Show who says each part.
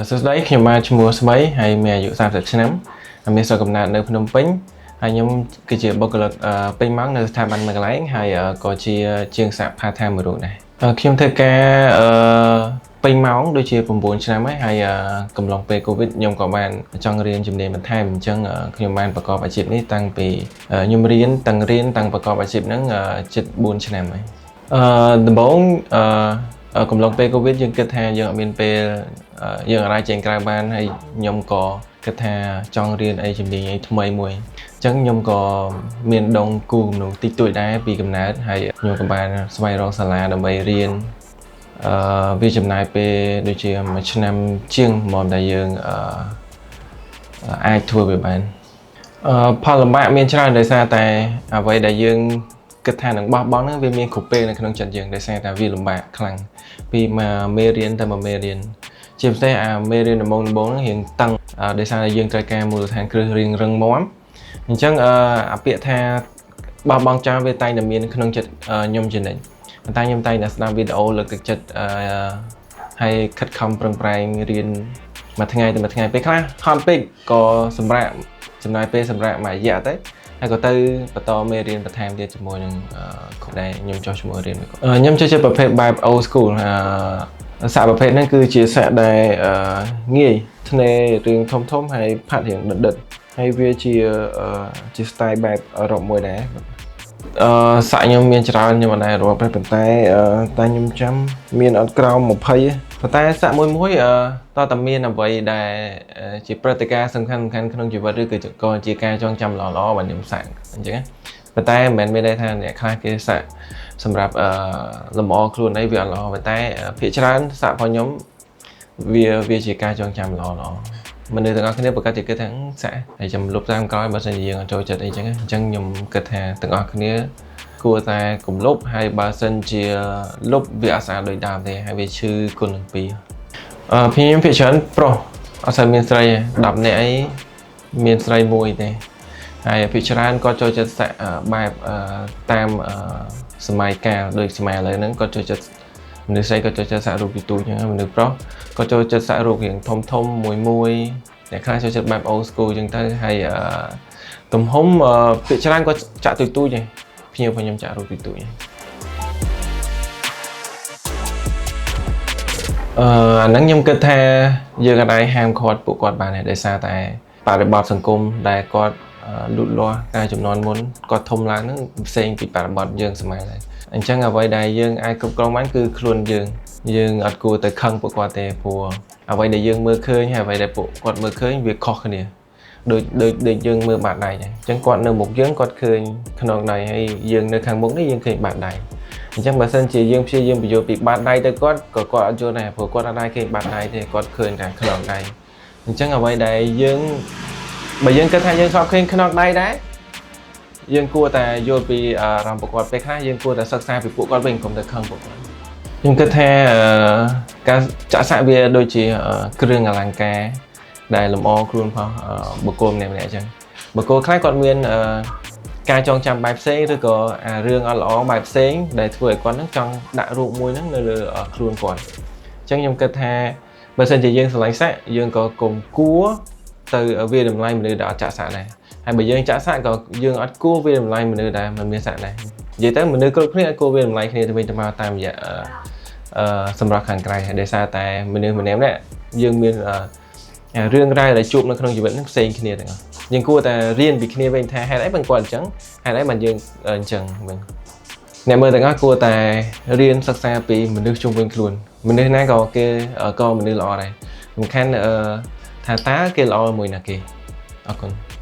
Speaker 1: សួស្តីខ្ញុំបាទឈ្មោះស្មីហើយមានអាយុ30ឆ្នាំហើយមានស្រុកកំណើតនៅភ្នំពេញហើយខ្ញុំគឺជាបុគ្គលិកពេញម៉ោងនៅស្ថាប័នមួយកន្លែងហើយក៏ជាជាងសាក់ part time មួយរូបដែរខ្ញុំធ្វើការពេញម៉ោងដូចជា9ឆ្នាំហើយហើយកំឡុងពេល Covid ខ្ញុំក៏បានចង់រៀនជំនាញបន្ថែមអញ្ចឹងខ្ញុំបានប្រកបអាជីពនេះតាំងពីខ្ញុំរៀនតាំងរៀនតាំងប្រកបអាជីពហ្នឹងជិត4ឆ្នាំហើយដំបូងកំឡុងពេល Covid យើងគិតថាយើងអត់មានពេលយើងអាចចេញក្រៅបានហើយខ្ញុំក៏គិតថាចង់រៀនអីជំនាញអីថ្មីមួយអញ្ចឹងខ្ញុំក៏មានដងគូគំនូរតិចតួចដែរពីកំណើតហើយខ្ញុំក៏បានស្វែងរកសាលាដើម្បីរៀនវាចំណាយពេលដូចជាមួយឆ្នាំជាងមកដែលយើងអាចធ្វើវាបានផលលំបាកមានច្រើនដោយសារតែអ្វីដែលយើងគិតថានឹងបោះបង់ហ្នឹងវាមានគ្រប់ពេលនៅក្នុងចិត្តយើងដោយសារតែវាលំបាកខ្លាំងពីមួយមេរៀនទៅមួយមេរៀនជាពិសេសអាមេរៀនដំបូងដំបូងហ្នឹងរៀងតឹងដោយសារតែយើងត្រូវការមូលដ្ឋានគ្រឹះរៀងរឹងមាំអញ្ចឹងអាពាក្យថាបោះបង់ចោលវាតែងតែមានក្នុងចិត្តខ្ញុំជានិច្ចប៉ុន្តែខ្ញុំតែងតែស្ដាប់វីដេអូលើកទឹកចិត្តហើយខិតខំប្រឹងប្រែងរៀនមួយថ្ងៃទៅមួយថ្ងៃពេលខ្លះហត់ពេកក៏សម្រាប់ចំណាយពេលសម្រាប់មួយរយៈទៅហើយក៏ទៅបន្តមេរៀនបន្ថែមទៀតជាមួយនឹងគ្រូដែលខ្ញុំចុះឈ្មោះរៀនមួយគាត់ខ្ញុំចូលចិត្តប្រភេទបែប old school សាក់ប្រភេទហ្នឹងគឺជាសាក់ដែលងាយធ្នេរឿងធំធំហើយផាត់រៀងដិតៗហើយវាជាជា style បែបអឺរ៉ុបមួយដែរសាក់ខ្ញុំមានច្រើនខ្ញុំអត់ដែររាប់ទេប៉ុន្តែតែខ្ញុំចាំមានអត់ក្រោម20ទេប៉ុន្តែសាក់មួយមួយតើតើមានអ្វីដែលជាព្រឹត្តិការណ៍សំខាន់សំខាន់ក្នុងជីវិតឬក៏ជាការចងចាំល្អៗបាទខ្ញុំសាក់អញ្ចឹងណាប៉ុន្តែមិនមែនមានន័យថាអ្នកខ្លះគេសាក់សម្រាប់លម្អខ្លួនអីវាអត់ល្អប៉ុន្តែភាគច្រើនសាក់របស់ខ្ញុំវាជាការចងចាំល្អល្អមនុស្សទាំងអស់គ្នាប្រកាសជាគិតថាសាក់ហើយចាំលុបតាមក្រោយបើសិនជាយើងអត់ចូលចិត្តអីចឹងអញ្ចឹងខ្ញុំគិតថាទាំងអស់គ្នាគួរតែកុំលុបហើយបើសិនជាលុបវាអត់ស្អាតដូចដើមទេហើយវាឈឺគុណនឹងពីរខ្ញុំភាគច្រើនប្រុសអត់សូវមានស្រីទេ10នាក់អីមានស្រីមួយទេហើយភាគច្រើនគាត់ចូលចិត្តសាក់បែបតាមសម័យកាលដូចសម័យឥឡូវហ្នឹងគាត់ចូលចិត្តមនុស្សស្រីក៏ចូលចិត្តសាក់រូបពីទូចអញ្ចឹងមនុស្សប្រុសក៏ចូលចិត្តសាក់រូបរៀងធំធំមួយមួយអ្នកខ្លះចូលចិត្តបែប old school អញ្ចឹងទៅហើយទំហំភាគច្រើនគាត់ចាក់ទូចទូចឯងភ្ញៀវរបស់ខ្ញុំចាក់រូបទូចទូចឯងអាហ្នឹងខ្ញុំគិតថាយើងអាចហាមឃាត់ពួកគាត់បានដែរដោយសារតែបរិបទសង្គមដែលគាត់លូតលាស់ការចំនួនមុនគាត់ធំឡើងហ្នឹងផ្សេងពីបរិបទយើងសម័យឡើយអញ្ចឹងអ្វីដែលយើងអាចគ្រប់គ្រងបានគឺខ្លួនយើងយើងអត់គួរទៅខឹងពួកគាត់ទេព្រោះអ្វីដែលយើងមើលឃើញហើយអ្វីដែលពួកគាត់មើលឃើញវាខុសគ្នាដូចដូចដូចយើងមើលបាតដៃចឹងអញ្ចឹងគាត់នៅមុខយើងគាត់ឃើញខ្នងដៃហើយយើងនៅខាងមុខនេះយើងឃើញបាតដៃអញ្ចឹងបើសិនជាយើងព្យាយាមបញ្យល់ពីបាតដៃទៅគាត់ក៏គាត់អត់យល់ដែរព្រោះគាត់អត់ដែរឃើញបាតដៃទេគាត់ឃើញតែខ្នងដៃអញ្ចឹងអ្វីដែលយើងបើយើងគិតថាយើងធ្លាប់ឃើញខ្នងដៃដែរយើងគួរតែយល់ពីអារម្មណ៍ពួកគាត់ពេលខ្លះយើងគួរតែសិក្សាពីពួកគាត់វិញកុំទៅខឹងពួកគាត់ខ្ញុំគិតថាការចាក់សាក់វាដូចជាគ្រឿងអលង្ការដែលលម្អខ្លួនផងបុគ្គលម្នាក់ៗអញ្ចឹងបុគ្គលខ្លះគាត់មានការចងចាំបែបផ្សេងឬក៏អារឿងអត់ល្អបែបផ្សេងដែលធ្វើឲ្យគាត់នឹងចង់ដាក់រូបមួយហ្នឹងនៅលើខ្លួនគាត់អញ្ចឹងខ្ញុំគិតថាបើសិនជាយើងស្រឡាញ់សាក់យើងក៏កុំគួរទៅវាតម្លៃមនុស្សដែលអត់ចាក់សាក់ដែរហើយបើយើងចាក់សាក់ក៏យើងអត់គួរវាតម្លៃមនុស្សដែលមិនមានសាក់ដែរនិយាយទៅមនុស្សគ្រប់គ្នាអត់គួរវាតម្លៃគ្នាទៅវិញទៅមកតាមរយៈសម្រាប់ខាងក្រៅហើយដោយសារតែមនុស្សម្នាក់ៗយើងមានរឿងរ៉ាវដែលជួបនៅក្នុងជីវិតហ្នឹងផ្សេងគ្នាទាំងអស់យើងគួរតែរៀនពីគ្នាវិញថាហេតុអីបានគាត់អញ្ចឹងហេតុអីបានយើងអញ្ចឹងវិញអ្នកមើលទាំងអស់គួរតែរៀនសិក្សាពីមនុស្សជុំវិញខ្លួនមនុស្សណាក៏គេក៏មនុស្សល្អដែរសំខាន់ថាតើគេល្អមួយណាគេអរគុណ។